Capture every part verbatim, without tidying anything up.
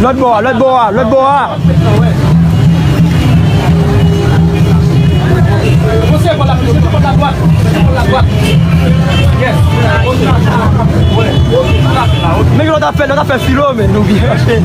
Lòt bò a, lòt bò a, lòt bò a. Men lòt ap fè, lòt ap fè filo, men nou byen mache.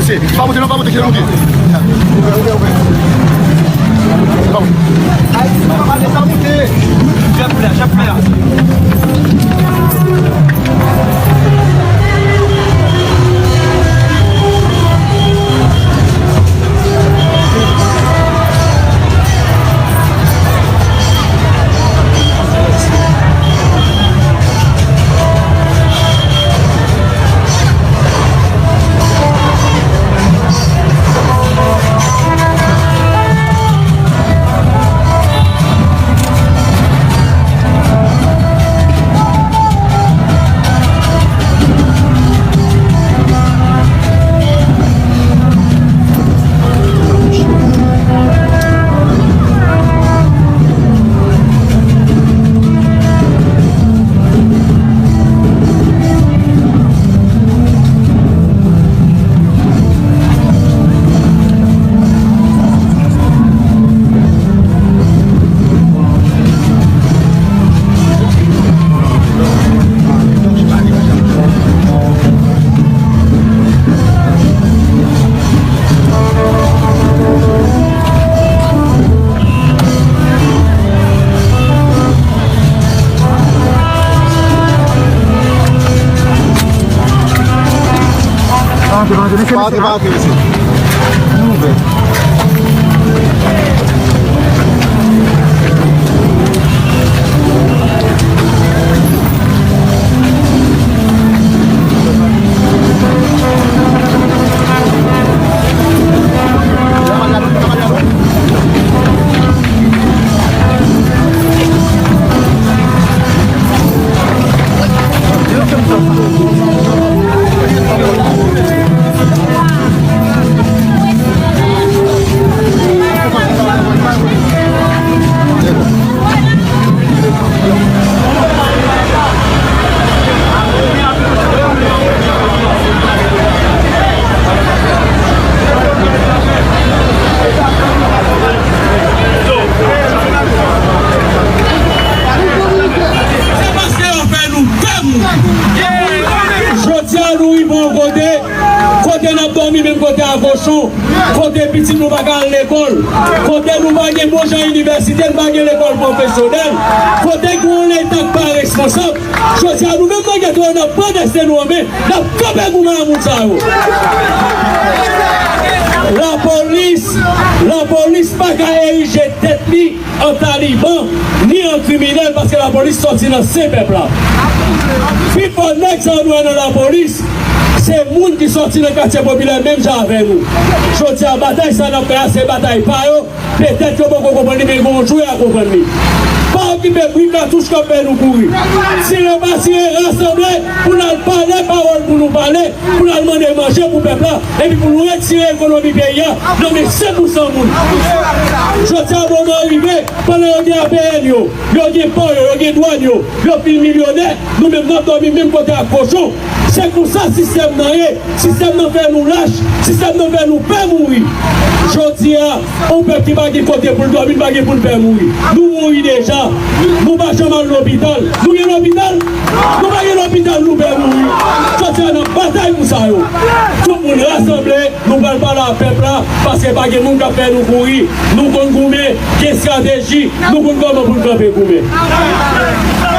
Mesye, pa monte non, pa monte, kite l monte. Pa antre, pa antre, mesye. Se paske yo fè nou pè mouri. Jodi a, nou rive yon kote, kote n ap dòmi menm kote a kochon, kote pitit nou pa ka al lekòl, kote nou pa gen bon jan inivèsite, nou pa gen lekòl pwofesyonèl, kote gen yon Leta k pa responsab. Jodi a, nou menm nan geto a, n ap pran desten nou an men, n ap kanpe goumen a moun sa yo. Lapolis, lapolis pa ka erije tèt li an taliban, ni an kriminèl, paske lapolis sòti nan sen pèp la. Pifò nèg sa yo nou wè nan lapolis, se moun ki sòti nan katye popilè menm jan avè nou. Jodi a, batay sa n ap fè a, se batay pa yo. Petèt yo poko konprann li, men gon jou y a konprann li. Pa okipe bri katouch k ap fè nou kouri. Tire pa tire, rasanble pou n al pale pawòl pou nou pale, pou n al mande manje pou pèp la, epi pou nou retire ekonomi peyi a nan men senk pou san moun. Jodi a, moman an rive, pandan yo gen A P N yo, yo gen pò yo, yo gen dwàn yo, yo fin milyonè, nou menm n ap dòmi menm kote ak kochon. Se konsa sistèm nan ye. Sistèm nan fè nou lach. Sistèm nan fè nou pè mouri. Jodi a, yon pèp ki pa gen kote pou l dòmi, li pa gen pou l pè mouri. Nou mouri deja. Nou pa janm al lopital. Nou gen lopital? Nou pa gen lopital, nou pè mouri. Jodi a, n ap batay pou sa yo. Tout moun rasanble, nou pral pale a pèp la, paske pa gen moun k ap fè nou kouri. Nou konn goumen, gen estrateji, nou konn kòman pou n kanpe goumen.